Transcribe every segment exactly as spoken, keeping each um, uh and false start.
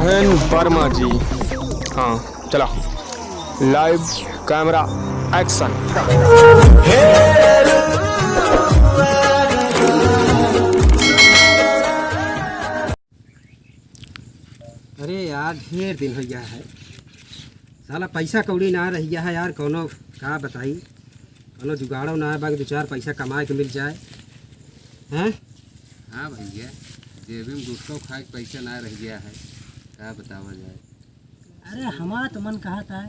एन वर्मा जी। हाँ, चला। Live camera action। अरे यार, ढेर दिन होइ गया है, साला पैसा कौड़ी ना रहि गया है यार। कौनो का बताई, कौनो जुगाड़ो ना है, बाकी दो चार पैसा कमाए के मिल जाए, हैं? हाँ भैया, जेबी में गुटखा खाए के पैसा ना रहि गया है, का बतावा जाए। अरे, हमार तो मन कहत है,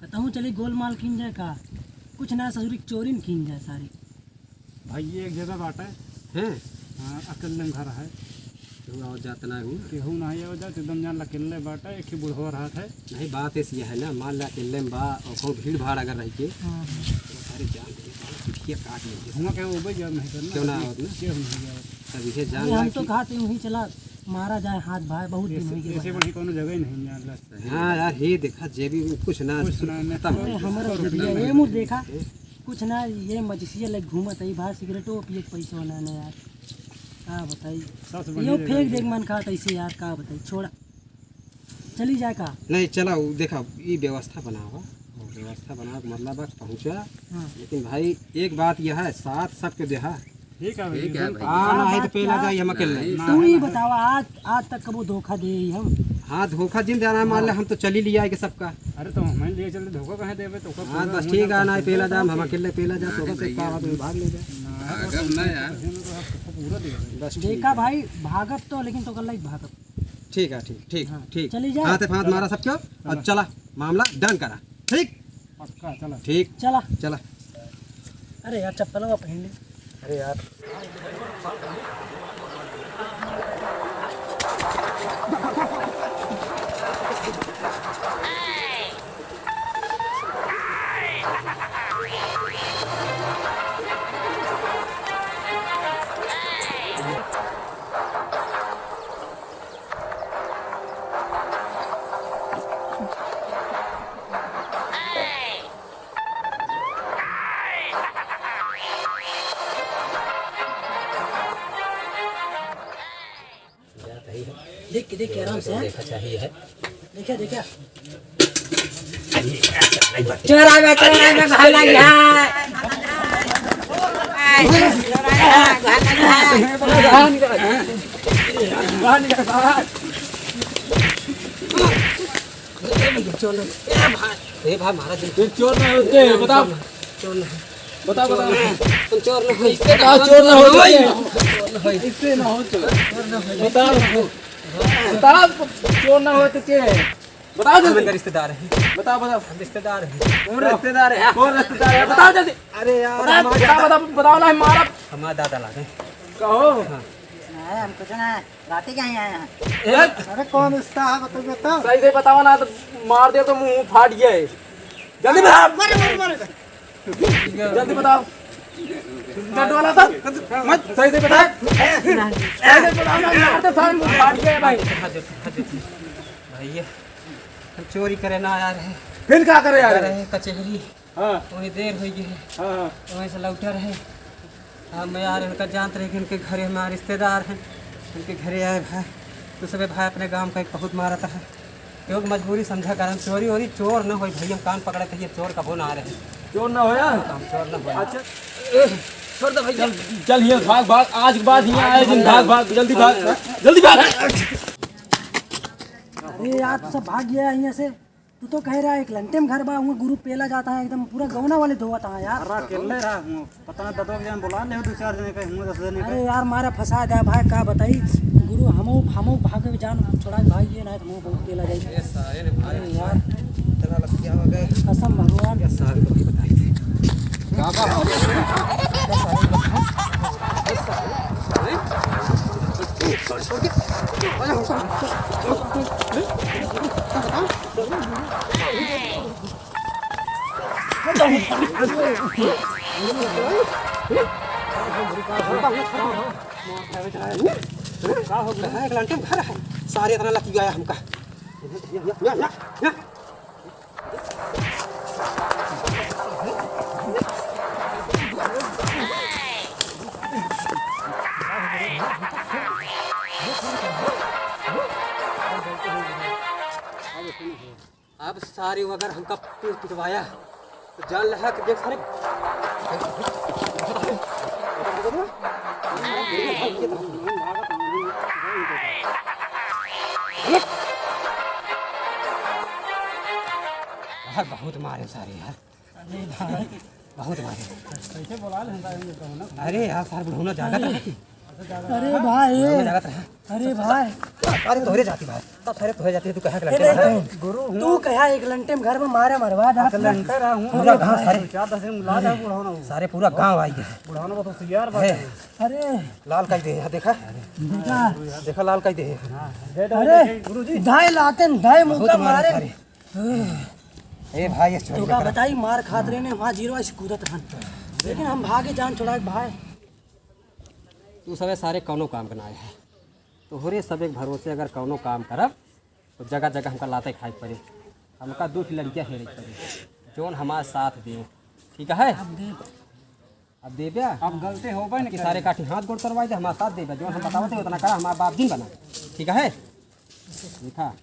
कतहूँ चली गोलमाल कीन जाए का, कुछ ना ससुरी के चोरी न कीन जाए सारी। भाई, ये एक जगह बाटे। हैं? हाँ, अकेले में घर है। केहू आवत जात ना हुआ? केहू ना आवत जात, एकदम जान ला अकेले बाटे, एक ही बुढ़वा रहत है। नहीं, बात ऐसी है ना, मान ला अकेले में बा और कहूँ भीड़ भाड़ अगर रही के, हाँ, हाँ। तो सारी जान दे, साला पिठिया काट लेंगे। हुआ क्या वो भाई जान नहीं करना? क्यों ना आवत ना? क्यों नहीं आवत? तब इसे जान अरे, ला हम तो कि कहा थे वहीं चला मारा जाए हाथ भाई, बहुत दिन ऐसे, हो गया ऐसे है। बढ़िया कोनो जगह ही नहीं जान ला। हाँ यार, हे देखा, जेबी में कुछ ना, कुछ ना, ना। खत्म हो अरे, गया। हमारा सौ रुपया भैया, ये नहीं। मुँह देखा, कुछ ना, ये मजिसिया लग घूमत है, बाहर सिगरेटो पिए के पैसा ना, ना यार, का बताई? सस यो बढ़िया फेंक जगह देख है। मन का तैसे यार, का बताई, छोड़ा, चली जाए का? नहीं, चला, उ देखा, ई व्यवस्था बनावा, और व्यवस्था बनावे के मतलब बस पहुँचा। हाँ। लेकिन भाई, एक बात यह है, साथ सबके देहा। ठीक है भाई, ठीक है एकदम। भाई। आ, ना है तो पेला जाई हम अकेले। नहीं, तू ही बतावा, आज, आज तक कबो धोखा दे ही हम? हाँ, धोखा जिन देना है, मान ले, हाँ। हम तो चली लिया है कि सबका। अरे, तो हमें लिए चलते, धोखा कहाँ देवे? तो हाँ, बस ठीक है, ना पेला जाए, हम अकेले पेला जाए, तो अरे बस एक भैया। बात में भाग ले जाए। ना, अगर ना यार। पूरा दे दे। बस ठीक देखा है। भाई, भागब तो, लेकिन तो कल ही भागब। ठीक है, ठीक, ठीक, हाँ, ठीक। चली जाए। हाथ पे हाथ मारा सबके, और चला। चला, मामला done करा। ठीक? पक्का, चला। ठीक। चला। चला। अरे यार, चप्पलवा पहन ले। अरे यार। देख के, देख के आराम से, हाँ? देखा चाहिए है। देखा, देखा। चोर आ गया, चोर आ गया, भाग लग गया। चोर आ गया, भाग लग गया। बाहर निकल, बाहर निकल, बाहर। ए भाई, ए भाई, महाराज जी। ये चोर ना होते, बताओ। चोर ना। बताओ, बताओ। हम चोर ना होई। बताओ, चोर ना होते। चोर ना होई। इससे ना हो चोर। बताओ। बताओ, चोर ना होते के? बताओ जल्दी। हमारे रिश्तेदार हैं। बताओ, बताओ। हम रिश्तेदार हैं। कौन रिश्तेदार है? कौन रिश्तेदार है? बताओ जल्दी। अरे यार, बताओ, हमारे बताओ, दादा बताओ, बताओ ना, मारा। हमारे दादा लागे। कहो। हाँ। नहीं, हम कुछ ना, रात ही कहीं आए हैं। ए? अरे कौन रिश्ता है, बताओ, बताओ। सही से बताओ ना, तो मार दे तो मुंह फाट गया है। जल्दी बताओ। मारो, मारो, मारो। जल्दी बताओ। डंडा वाला था? मत, सही से बताओ। सही से बताओ ना, मार दे, सारे मुंह फाट गया है भाई। भैया, हम चोरी करे ना आया रहे। फिर का करे आ रहे? रहे कचहरी। हाँ। वही देर होइ गई है। हाँ, हाँ। वहीं से लौटा रहे। हम यार इनका जानत रहे कि इनके घरे हमारे रिश्तेदार हैं, इनके घरे आए भाई, तो सबे भाई अपने गांव का एक बहुत मारत है। क्योंकि मजबूरी समझा कर हम चोरी वोरी चोर न होई भाई, हम कान पकड़त है, ये चोर कबो ना रहे। चोर ना होया? हम चोर ना होया। अच्छा। ए, छोड़ दे भैया। चल, चल हियां भाग, भाग, आज के बाद हियां आए दिन भाग, भाग, जल्दी भाग, जल्दी भाग। अरे यार, तू सब भाग गया यहाँ से। तू तो कह रहा है एक लंटे में घर बा, हुआ गुरु पेला जाता है, एकदम पूरा गौना वाले धोवत है यार। अरे अकेले रहा हूँ, पता ना ददो के जन बुला ले, दो चार जने के, हुआ दस जने के। अरे यार, मारा फंसा दे भाई, का बताई गुरु, हमो, हमो भाग के जान छोड़ा भाई, ये ना तो हमो बहुत पेला जाई। ये सारे ने भाई अरे यार, तेरा लग क्या हो गए? कसम भगवान। ये सारे को भी बताई थे। का बा? ये सारे को, ये सारे, छोड़, छोड़ के। का हो गया? एक लंटे में घर है, सारे इतना लकी गया हमका। अब सारे अगर हमका पीट पिटवाया तो जान लहा कि देख सारे। यार बहुत मारे सारे यार। बहुत मारे। कैसे बोला ले हम? अरे यार सार बुढ़ौना जागत रहे। अरे भाई। बुढ़ौना जागत रहे। अरे भाई। अरे तोहरे जाती भाई। तब सारे तोहरे जाती है, तू कहे के लंटे में है? गुरु हूँ। तू कहा एक लंटे में घर में मारे मरवा दा। लंटे रहा हूँ। पूरा गाँव सारे। चार दस दिन ला दे बुढ़ौना हूँ। सारे पूरा गाँव आई है। बुढ़ौना बहुत होशियार बात है। अरे। लाल कई दे है, देखा? देखा? देखा लाल कई दे है। अरे। गुरु जी। धाय लाते न, धाय बहुत मुक्का मारे मारे। सारे। ए भाई, ये तो का बताई, मार खात रहे ने, वहाँ जीरो ऐसे कूदत रहन। लेकिन हम भागे जान छुड़ाए भाई। तू सबे सारे कौनो काम के ना आए है। तोहरे सब एक भरोसे अगर कौनो काम करब, तो जगह जगह हमका लाते खाए के पड़े। हमका दू ठे लड़कियाँ हेरे के पड़े, जौन हमार साथ दे। ठीक है? अब देबे। अब गलती होबे न कि करी। सारे काठी हाथ गोड़ तोड़वाई दे, हमार साथ देबे। जौन हम बतावत है, उतना करा, हमार बाप दिन बना। ठीक है? देखा,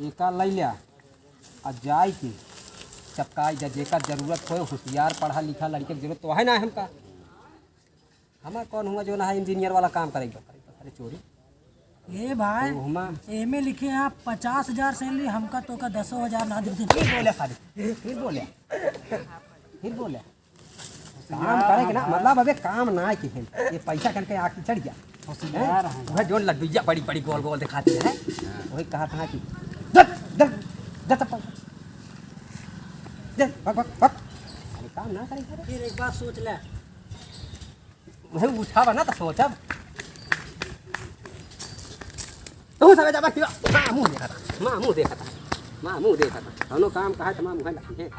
एका लई ल्या, आ जाई के चपकाई जा, जेका जरूरत होए, होशियार, पढ़ा लिखा लड़के के जरूरत तो है ना हमका। हमार कौन हुआ जो ना है इंजीनियर वाला काम करेगा, अरे चोरी। ए भाई, तो हुमा एमे लिखे हैं आप पचास हजार सैलरी, हमका तो का दसो हजार ना दे दे। फिर बोले खाली, फिर बोले, फिर बोले। काम करे के ना, मतलब अबे काम ना किहे। ये पैसा करके आँख चढ़ गया। होशियार हैं? वह जो लड्डुइया बड़ी बड़ी गोल गोल दिखाती है, वही कहा था कि दे, दे, दे चप्पल। दे, भग, भग, भग। अरे काम ना करे, करे। फिर एक बात सोच ले। वही उठावा ना तो सोचब। तू सबे जाबा कि माँ मुँह देखा था, माँ मुँह देखा था, माँ मुँह देखा था। कौनो काम कहा तो माँ मुँह लगी है।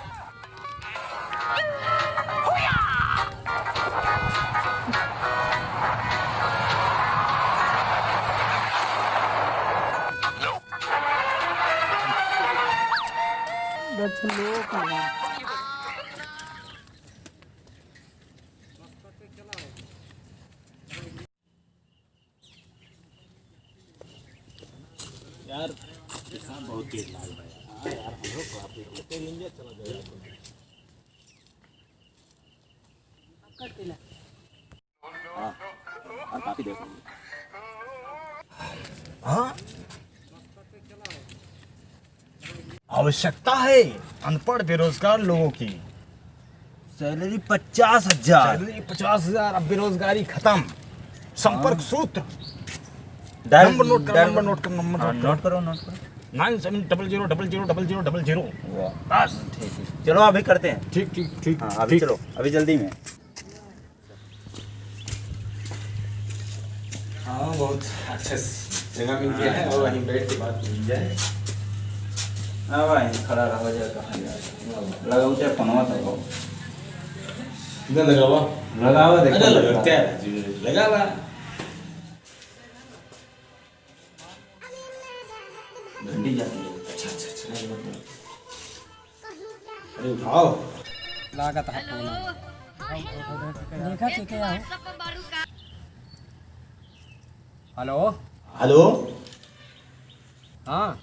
यार, पेशाब बहुत तेज लाग रहा है। हाँ यार, हम लोग को आप एक लेते लेंगे, चला जाएगा। हाँ, और काफी देर से। हाँ? आवश्यकता है अनपढ़ बेरोजगार लोगों की। सैलरी पचास हजार। सैलरी पचास हजार, अब बेरोजगारी खत्म। संपर्क हाँ। सूत्र। डायल, नंबर नोट करो, डायल नंबर करो। नोट करो, नंबर हाँ, नोट करो। नोट करो, नोट करो। नाइन सेवन डबल ज़ीरो डबल ज़ीरो डबल ज़ीरो डबल ज़ीरो। वाह। बस। ठीक है। चलो, अभी करते हैं। ठीक, ठीक, ठीक, हाँ, अभी ठीक। चलो, अभी जल्दी में। हाँ, बहुत अच्छा जगह मिल गया है और वहीं बैठ के बात मिल जाए। हाँ भाई, खड़ा रहो जा, कहाँ जा रहे हो? लगाओ चाहे फोनवा तो लगाओ। ना लगावा। लगावा, देखो, अरे, लगावा। लगता है, लगावा। घंटी जाती है। अच्छा, अच्छा, अच्छा। अरे, उठाओ। लागत है फोन। देखा के क्या है? हेलो। हेलो। हाँ।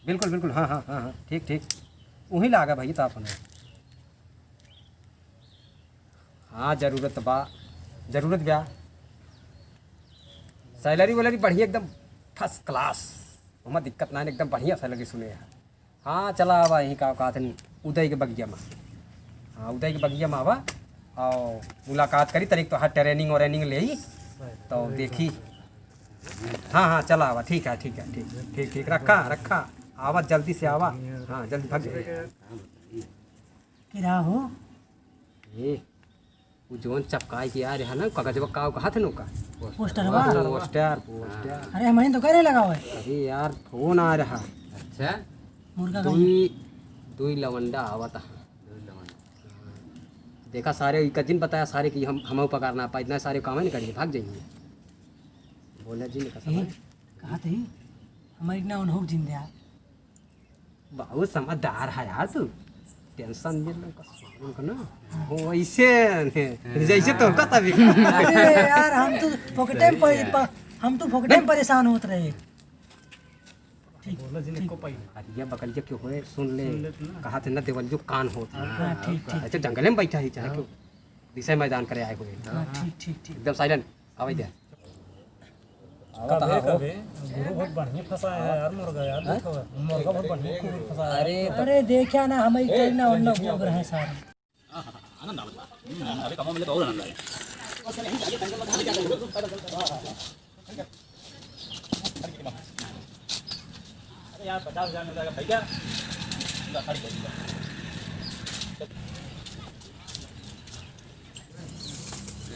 बिल्कुल, बिल्कुल। हाँ, हाँ, हाँ, हाँ। ठीक, ठीक। वहीं लागा भाई, तो आप फोन। हाँ, जरूरत बा, जरूरत बा। सैलरी वैलरी बढ़िया, एकदम first class, ओमा दिक्कत ना है, एकदम बढ़िया सैलरी सुने है। हाँ, चला आवा यहीं का कहत हन, उदय के बगिया में। हाँ, उदय के बगिया में आवा और मुलाकात करी, तनिक तोहार ट्रेनिंग व्रेनिंग लेई, तो देखी। हाँ, हाँ, चला आवा, ठीक है, ठीक है, ठीक, ठीक, ठीक, रखा, रखा, आवा, जल्दी से आवा। हाँ, जल्दी भाग जाइए। के रहा हो? ए, वो जौन चपकाई के आ रहा ना, कागजवा का कहत है नौका? पोस्टरवा? पोस्टर, पोस्टर। अरे, हमहीं तो कह रहे लगाओ है। अरे यार, फोन आ रहा। अच्छा? मुर्गा का दुई, दुई लवंडा आवत है। दुई लवंडा। देखा सारे, इका जिन बताया सारे कि हम, हमहू पगार ना पाई, इतना सारे काम नहीं करिए, भाग जाइए। बोला जी ने कसम ए, है। कहा थी, हमारी इतना उन्होंने जिन दिया। बहुत समझदार है यार तू, टेंशन मिल रहा है ना, वो ऐसे है, जैसे तो होता तभी। अरे यार, हम तो फोकटे में परे-, प-, हम तो फोकटे में परेशान होत रहे। ठीक, बोला जिन ठीक। एको पाई। अरे ये बकलिया क्यों होए, सुन ले। सुन लेत ना। कहा थे ना देवल जो कान होत है। हाँ, ठीक, ठीक। अच्छा, जंगले में बैठा ही, चाहे हाँ। क्यों दिशा मैदान करे आए हुए। हाँ, ठीक, ठीक, ठीक। एकदम silent, आवाज दे। आवा कबे, कहाँ हो? कबे? गुरु बहुत बढ़िया फंसा है यार, मुर्गा यार, हाँ? देखो, मुर्गा बहुत बढ़िया फंसा है। अरे, अरे, देखा ना, हम ही ए, कहीं ना, उन लोग घूम रहे हैं सारे। आनंद आवत बा। हम्म, अरे कमाओ मिले तो और आनंद आए। अरे यार, पचास हजार मिल जाएगा भैया।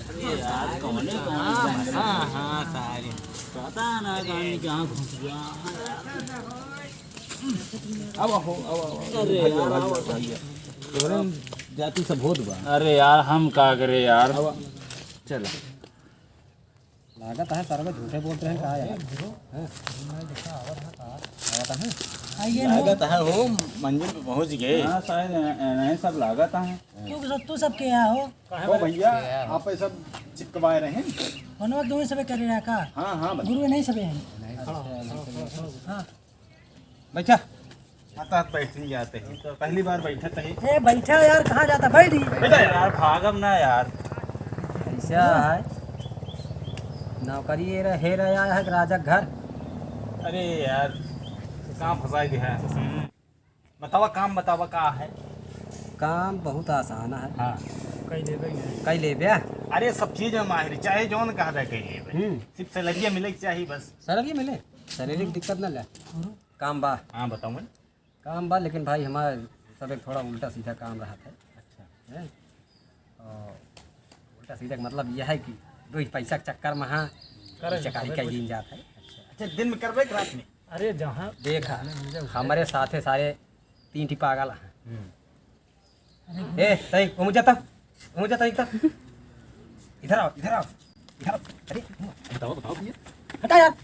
अरे यार, कौन है, कौन है? हाँ, हाँ, सारे। पता ना, कौन कहाँ घुस गया। अब हो, अब, अब, अब। अरे यार, अब। तोहरे जाति सब होत बा। अरे यार, हम का करे यार? अब चल। लागत है, सरवा झूठे बोलत रहे, का यार? हैं? लागत है? आइए ना। लागत है, हो, मंजिल पे पहुँच गए। हाँ, शायद ए-, ए-, नहीं, सब लागत है। क्यों, सब, तू सब के यहाँ हो? ओ भैया, आप ये सब चिपकवाए रहे? मनवा दोनों सबे करे रहा का? हाँ, हाँ, भैया। गुरु नहीं सबे हैं। हाँ। बैठा। आता बैठ नहीं जाते हैं। पहली बार बैठत है। ए, बैठा यार, कहाँ जाता? बैठ ही। बैठा यार, भागब ना यार। ऐसा है। नौकरी ये रहे, हे रहे आया है राजा के घर। अरे यार, काम फंसा गया है। हम्म। बतावा, काम बतावा, का है? काम बहुत आसान है। हाँ। कई लेबे ही नहीं। कई लेबे? अरे, सब चीज में माहिर, चाहे जौन कहा जाए, कई लेबे। हम्म। सिर्फ सैलरिया मिले के चाहिए बस। सैलरी मिले? सैलरी की दिक्कत ना ले। काम बा। हाँ, बताओ। काम बा, लेकिन भाई, हमार सब एक थोड़ा उल्टा सीधा काम रहत है। अच्छा। हैं? और उल्टा सीधा का मतलब यह है कि दो ही पैसा के चक्कर में, हाँ, करे चकारी सबे का कुछ। गिन जात है। अच्छा, दिन में करबे कि रात में? अरे, जहाँ देखा, जहाँ मिल जाए, उसे हमरे साथे सारे तीन ठी पागल हैं। हम्म। ए, तई, घूम जाता, घूम जाता, इधर। इधर आओ, इधर आओ, इधर आओ। अरे, बताओ, बताओ भैया। हटा यार।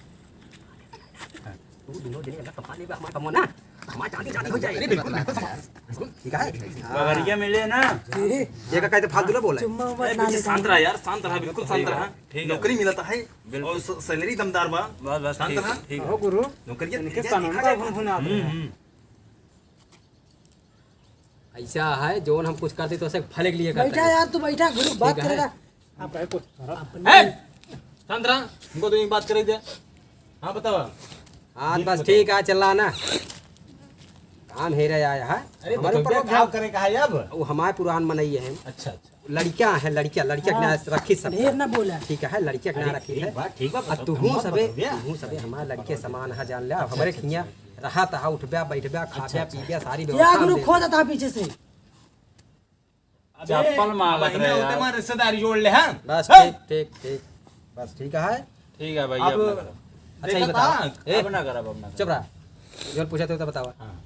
तू दोनों जने अलग कमा लेबे, हमार कमवा ना, हमार चांदी चांदी हो जाए। अरे, बिल्कुल, बिल्कुल, बिल्कुल। ठीक है? बगरिया मिले ना। ये का कहते फालतू ना बोला। चुम्मा उम्मा ए, ना पीछे लेते। शांत रहा यार, शांत रहा, बिल्कुल शांत रहा। ठीक है। नौकरी मिलता है बिल्कुल। और स-, सैलरी दमदार बा। बस, बस, शांत ठीक, रहा। ठीक है। हो गुरु, नौकरिया इनके कानून का भुनभुनात हम्म, रहे। हम्म। ऐसा है, जौन हम कुछ करते तो उसे भले के लिए करते बैठा हैं। यार, तू बैठा, गुरु बात ठीक है। करेगा। आप कहे कुछ करब? ए, शांत रहा, हमको तो एक बात करे दे। हाँ, बतावा। हाँ, बस ठीक है, चल रहा ना। काम हे रहे आया है। अरे, हमारे तो ऊपर क्या लोग काम करे का है अब? वो हमारे पुरान मनई है। अच्छा, अच्छा। लड़कियां हैं, लड़कियां, लड़कियां के हाँ। नाम रखी सब। ढेर ना बोला। ठीक है, लड़कियां के नाम अरे, रखी ठीक है। बा, ठीक बा, अब बताओ, तू हूँ हम सबे, बताओ, तू हूँ सबे हमार लड़के समान है, जान ले। अब अच्छा, हमरे अच्छा, खिया अच्छा। रहा तहा, उठब्या, बैठब्या, खाब्या, अच्छा, अच्छा। पीब्या, सारी क्या व्यवस्था गुरु हम दे खोदा था पीछे से? अबे, चप्पल मांगत महीना रहे होते यार। हमारे रिश्तेदारी जोड़ ले, हाँ? बस, हाँ? ठीक, ठीक, ठीक। बस, ठीक है। ठीक है भाई, अब अब ना करब। अच्छा, ये देखा बताओ। था? ए, अब ना करब, अब ना करब। चुप रहा। जो पूछा थे, तो बतावा। हाँ।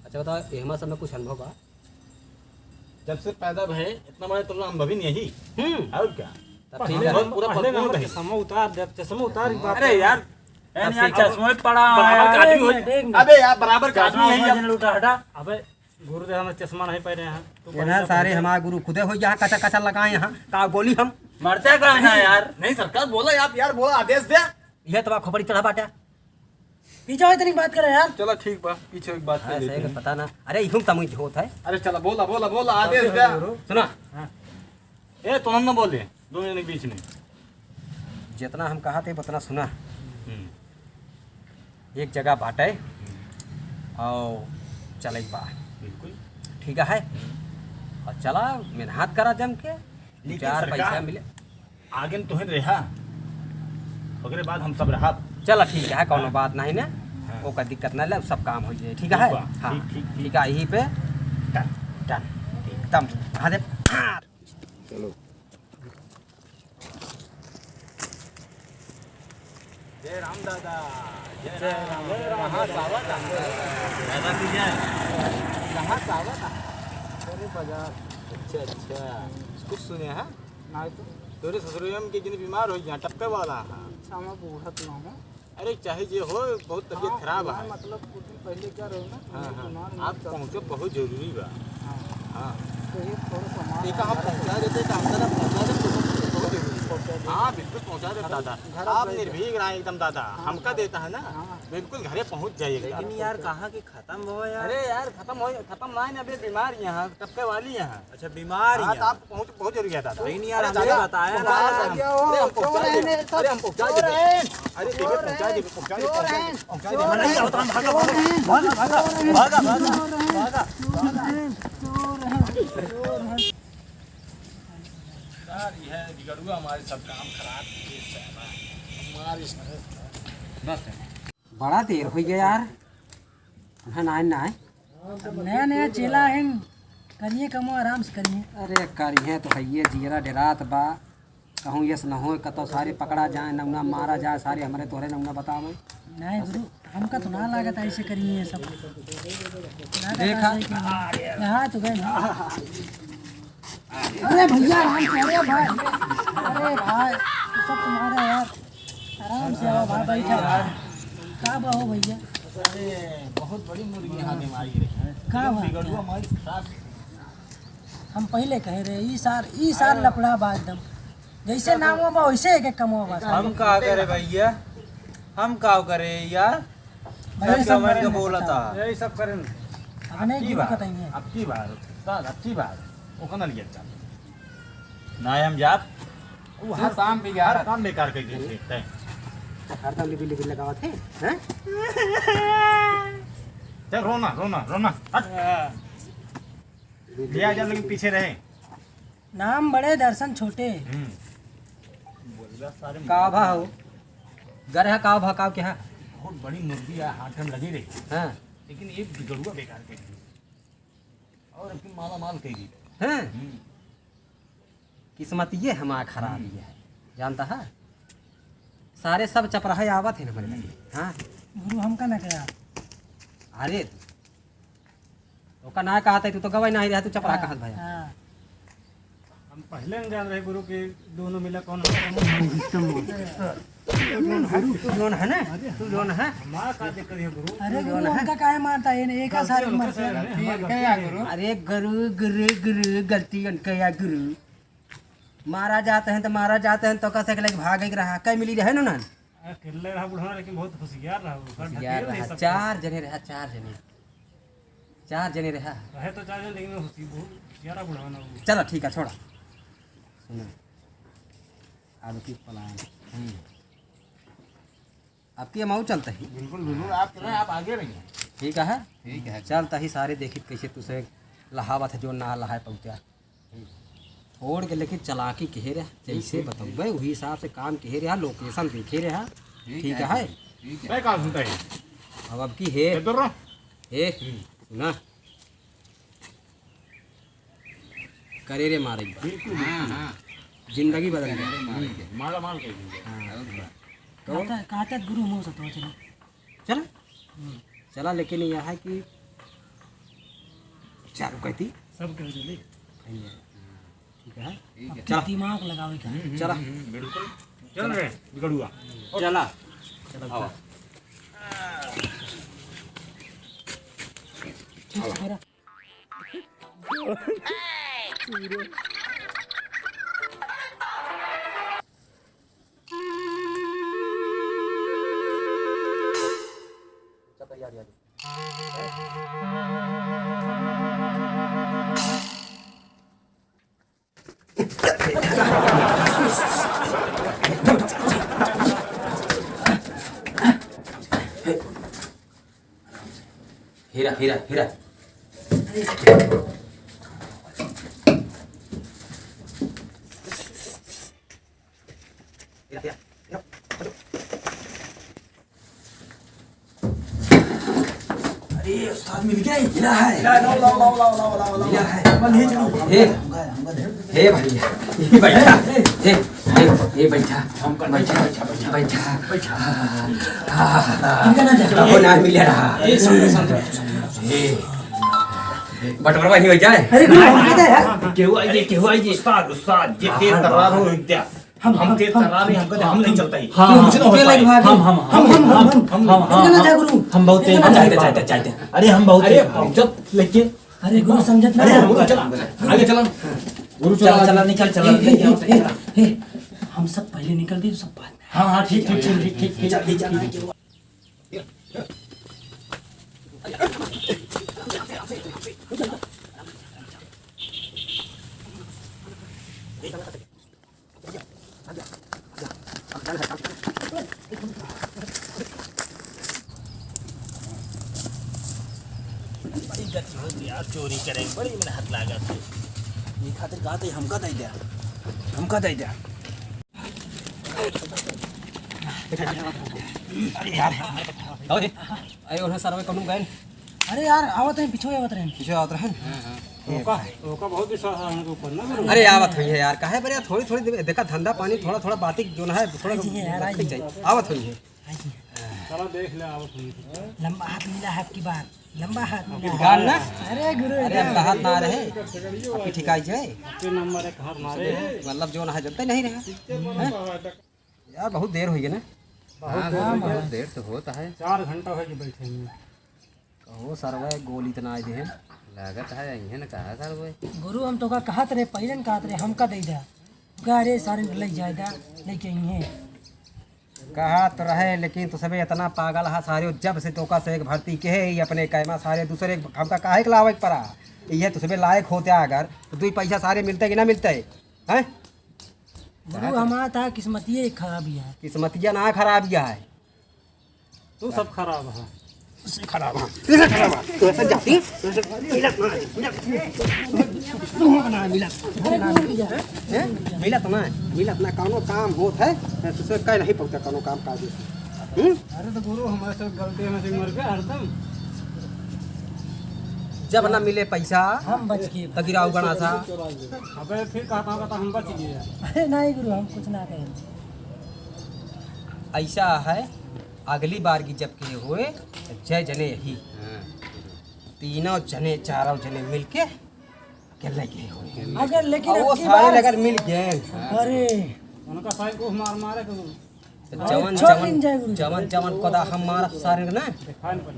अच्छा, बताओ, ये हमारे सब में कुछ अनुभव बा? जब से पैदा भए, इतना बड़ा तो अनुभव ही नहीं है। हम्म। और क्या? तब ठीक है। बहुत पूरा पहले भरपूर नंबर है। चश्मा उतार दे, चश्मा उतार, एक बात अरे कर। यार, तब यार, ठीक है। चश्मा ही पड़ा है। बराबर का आदमी हो। देख, देख। अबे यार, बराबर का आदमी चश्मा है उठा यार। हटा। अबे, गुरुदेव, हमें चश्मा नहीं पहने हैं। तू ये ना पहन ले, सारे पहन ले। हमारे गुरु खुदे हो यहाँ कचा कचा लगाए हैं। का बोली हम? मरते का है यार? नहीं सरकार, बोला आप यार, बोला, आदेश दे। ये तो खोपड़ी चढ़ा बाटा। पीछे हो, इतनी बात करे यार। चला ठीक बा, पीछे एक बात हाँ, कर लेते सही हैं। पता ना। अरे, इहुम तमुई होत है। अरे चला, बोला, बोला, बोला, आदेश दे। सुना। हाँ। ए, तो हम ना बोले, दोनों जने के बीच में। जितना हम कहा थे, उतना सुना। हम्म। एक जगह बाटे और चले के बा। बिल्कुल। ठीक है? हम्म। और चला, मेहनत करा जम के, लेकिन चार सरकार, पैसा मिले। आगे में तोहन रहा, ओकरे बाद हम सब रहब। चला, ठीक है, कौनो हाँ। बात नहीं ना, हाँ। ओकर दिक्कत ना ले, सब काम हो जाए, ठीक ठीक है? बा, हाँ, ठीक, ठीक, ठीक। ठीक है, यहीं पे डन। डन, एकदम, हाँ दे, हाँ। चलो। जय राम दादा, जय जय राम, राम, जय राम। कहाँ से आवत है? दादा की जय। कहाँ से आवत है? अरे बाजार। अच्छा, अच्छा। कुछ सुने हैं? नहीं तो। तोरे ससुरे में के जन बीमार हो गया, टप्पे वाला है। अच्छा, मैं बूढ़ा तो ना हूँ। अरे, चाहे जे हो, बहुत तबीयत हाँ, खराब मैं है। मतलब, कुछ दिन पहले क्या रहे ना, हाँ, मेरे हाँ। दिमाग में आप चल पहुँचो, रही है। बहुत जरूरी बा। हाँ। हाँ। तो ये थोड़ा सा हमारा देखा, हम अंदर पहुँचा देते, तो हम दादा पहुँचा देते, बहुत जरूरी है। पहुँचा देते। हाँ, बिल्कुल पहुँचा देते, दादा। घर आप आप ले निर्भीक रहे एकदम, दादा। हाँ, हमका हाँ। देता है ना। हाँ। बिल्कुल घरे पहुँच जाइएगा। लेकिन यार, कहाँ की खत्म हो यार? अरे यार, खत्म हो, खत्म ना है ना, अभी बीमार यहाँ, टपके वाली यहाँ। अच्छा, बीमार हाँ, यहाँ। तो आपको पहुँच बहुत जरूरी है दादा। नहीं, नहीं यार, अरे हमें दादा, बताया ना। पहुँचा देंगे। अरे हम पहुँचा देंगे। अरे हम पहुँचा देंगे। अरे देखिए, पहुँचा देंगे, पहुँचा देंगे, पहुँचा देंगे, पहुँचा देंगे। भागा, भागा, भागा, भागा, भागा, भागा। यार, यह बिगड़ुआ हमारे सब काम खराब किए, साला। हमारे सारे बस। बड़ा देर होइ गया यार। हाँ, नाय, नाय। अब नया नया चेला हैं, करिए कमो, आराम से करिए। अरे करिए तो है, ये जियरा डेरात बा, कहूँ यस न होए, कतो सारे पकड़ा जाए, नौना मारा जाए, सारे हमरे तोहरे नौना बतावे। नहीं गुरु, हमका तो ना लागत ऐसे करिए ये सब। लागत देखा। ऐसे कि यहाँ तो गए ना। अरे भैया, आराम से, अरे भाई, अरे भाई, ये सब तुम्हारा यार। आराम से आओ भाई, बैठा। का बा हो भैया? अरे, बहुत बड़ी मुर्गी यहाँ बीमारी रही। का बात है? बिगड़ुआ माल खराब। हम पहिले कहे रहे, ई सार, ई सार लफड़ा बा एकदम। जैसे नामो बा, वैसे एक एक कमो बा। हम का करे भैया, हम का करे यार? भाई, सब सब कमेंट करे के ना बोला पता। था। यही सब करें। अपने अब की गुरु बार, बताइए। अब की बार, उस्ताद, अब की बार, ओकना लिया चल। ना हम जाब। वो हर हर काम बिगाड़। हर काम बेकार कर देते हैं। हर काम लिबिल लिबिल लगावत है, हैं? चल, रोना, रोना, रोना, हट। हाँ। ले आ जा, लेकिन पीछे रहे। नाम बड़े, दर्शन छोटे। हम्म। बोल रहा सारे का भा हो? गर है का भा, का क्या है? बहुत बड़ी मुर्गी है, हाथ में लगी रही। हाँ। लेकिन एक बिगड़ुआ बेकार कर दी। और अपनी माला माल कर दी। हाँ। हम्म। किस्मत ये हमारा खराब हम्म। ये है, जानता है? सारे सब चपराहे आवत हैं हमारे लगे। हाँ। गुरु हमका ना कहा। अरे, ओका ना कहत है, तू तो गवाही नहीं रहा, तू चपराहा हाँ, कहत भैया। हाँ। हम पहले न जान रहे गुरु कि दोनों मिला कौन है। तू जोन है ना? तू जोन है? हमारा का दिक्कत है गुरु? अरे गुरु, उनका काहे मारता है? एक गलती साथ उनका मारता से है। है, हमारी गलती है। अरे गुरु, गुरु, गुरु, गलती उनका या गुरु। मारा जाते हैं तो मारा जाते हैं तो कैसे के लेके भागे के रहा, कई मिली रहे ना? अकेले रहा बुढ़ाना, लेकिन बहुत होशियार रहा वो। होशियार ढकेल नहीं रहा, सकता। चार जने रहा, चार जने। चार जने रहा। रहे तो चार जने, लेकिन होशी-, बहुत होशियार रहा बुढ़ाना वो। चलो ठीक है, छोड़ा। सुनो, अब की प्लान। हम्म। आपकी अमाऊ चलता ही। बिल्कुल, बिल्कुल, आप चलें, आप आगे रहिए। ठीक है? ठीक है। चलता ही सारे देखित कैसे तुसे लहावत है, जो ना लहाए पहुँचा। छोड़ के लेकिन चलाकी कहे रहा, जैसे ठीक, ठीक, बतौबे, वही हिसाब से काम कहे रहा, location देखे रहा। ठीक ठीक है, है? ठीक है। मैं काम सुनता है। अब, अब की है? इधर रहो। ए, हम्म। सुना। करे रे मारे एक बार। बिल्कुल, हाँ, बिल्कुल। हाँ। जिंदगी बदल गई। करे रे मारे के। माला माल कर दीजिए। हाँ। और क्या? तो? कहता, कहता गुरु मुँह से तो चलो। चला? हम्म। चला, लेकिन यह है कि चालू कहती। सब कह दे। ठीक है। ठीक है। चला। दिमाग लगावे का। हम्म, हम्म, चला। हम्म, बिल्कुल। चल चला। रहे, बिगड़ुआ। चला। चला, आवा। चला। ठीक है, मेरा। हीरा, हीरा, हीरा। हीरा, हीरा, हीरा। अरे, उस्ताद मिल गया, हीरा है। लाओ, लाओ, लाओ। हीरा है। हे, हे भैया, ये बैठा, हे, हे, हे बैठा, बैठा, बैठा, बैठा। इनका ना जाए। कबो ना मिले रहा। ए, सुन, सुन, सुन, सुन, सुन। ए, बंटवारा नहीं हो जाए। अरे, गुरु, हमका दे यार। केहू आई जे, केहू आई जे। उस्ताद, उस्ताद, जे तेज तर्रार हो, विद्या। हम, हम हम, तेज हम, तर्रार नहीं, हमको, हम नहीं चलता ही। हाँ, हम, हाँ, मुझे ना हो पाए। हम, हम, हम, हम, हम, हम, हम, इनका ना जाए, गुरु। हम बहुत तेज। इनका ना जाए। जाते, जाते, जाते। अरे, हम बहुत अरे, तेज। हम जब लेके अरे गुरु समझत ना अरे, है। गुरु चला, आगे चला। गुरु चला, चला, चला, निकल, चला, ए, ए, निकल, ए, चला। ए, हम सब पहले निकल गए, सब बाद में। हाँ, हाँ, ठीक, ठीक, ठीक, ठीक, ठीक, ठीक। जल्दी चला, जल्दी। बड़ी गति होती यार, चोरी करें, बड़ी मेहनत लागत है। ये खातिर कहा था, हमका दे दे, हमका दे दे। अरे यार, अरे, अरे, उन्हें सरवे कौनो गए? अरे यार, आवत हैं, पीछे आवत रहे। पीछे आवत रहे? हाँ, हाँ। ओका, ओका बहुत विश्वास है हमके ऊपर ना, गुरु। अरे, आवत हुई है यार, काहे पर यार, थोड़ी, थोड़ी देर, देखा, धंधा पानी, थोड़ा, थोड़ा बाती जो ना है, थोड़ा आई जी, यार, आई जी। आवत हुई है। आई जी। चलो, देख ले, आवत हुई है। लंबा हाथ मिला है आपकी बार, लंबा हाथ मिला है। गाल ना? अरे गुरु, अरे, एकदम। लंबा हाथ ना रहे, आपकी ठिकाई जाए। आपके नंबर एक हाथ मारे हैं। मतलब, जो ना है, जलते नहीं रहे। हैं? यार, बहुत देर हुई है ना? बहुत हाँ, देर बहुत हुई है। देर तो होता है। चार घंटा हो गया बैठे हैं। कहो सरवा, गोली तना आए देहन। लागत है, अइहे न कहा सरवा। गुरु, हम तोका कहत रहे, पहिले न कहत रहे, हमका दे दे। कहा, "अरे, सारे ले जाए दा, लेके अइहे।" कहत रहे, लेकिन तू सबे इतना पागल हा सारे, जब से तोका से एक भर्ती के है, ये अपने कैमा सारे दूसरे हमका काहे के लावे के पड़ा? ये तू सबे लायक होते अगर, तो दुई पैसा सारे मिलते कि ना मिलते? हैं? गुरु, हमारा था किस्मतिये खराब ही है। किस्मतिया ना खराब ही है। तू सब खराब है। उससे खराब है। उससे खराब है। तू ऐसा जाती, तू ऐसे मिलत ना है, मिलत। तू ना मिलत। हैं? मिलत ना, मिलत ना, कौनो काम होत है, तुझसे कह नहीं पड़ता कौनो काम काज से। हम्म? अरे तो गुरु, हमारे सब गलती में से मर गए हरदम। जब ना मिले पैसा, हम बच गए। तो गिराऊ गणा सा। अबे फिर कहता होगा तो हम बच गए। अरे नहीं गुरु, हम कुछ ना कहें। ऐसा है, अगली बार की जब के होए, तो जय जने यही। हाँ। तीनों जने, चारों जने मिलके अकेले के होए। अगर लेकिन और वो अबकी सारे बार अगर मिल गए। अरे। उनका सारे को मार मारे तो तो जवन, छोड़ जवन, दिन जाए गुरु। जवन, जवन कोदा हम मारब सारे ना। दिखान पड़े।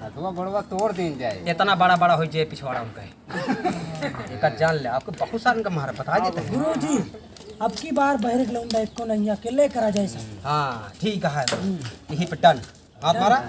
हथवा गोड़वा तोड़ दिन जाए। इतना बड़ा, बड़ा हो जाए पिछवाड़ा उनका है। एक जान ले, आपको बहुत सारे का मारा, बता देते हैं। गुरु जी, अबकी बार बहरे के लौंडा एको नहीं, अकेले करा जाए सब। हाँ, ठीक है। हम्म। यही पे done। हाथ मारा।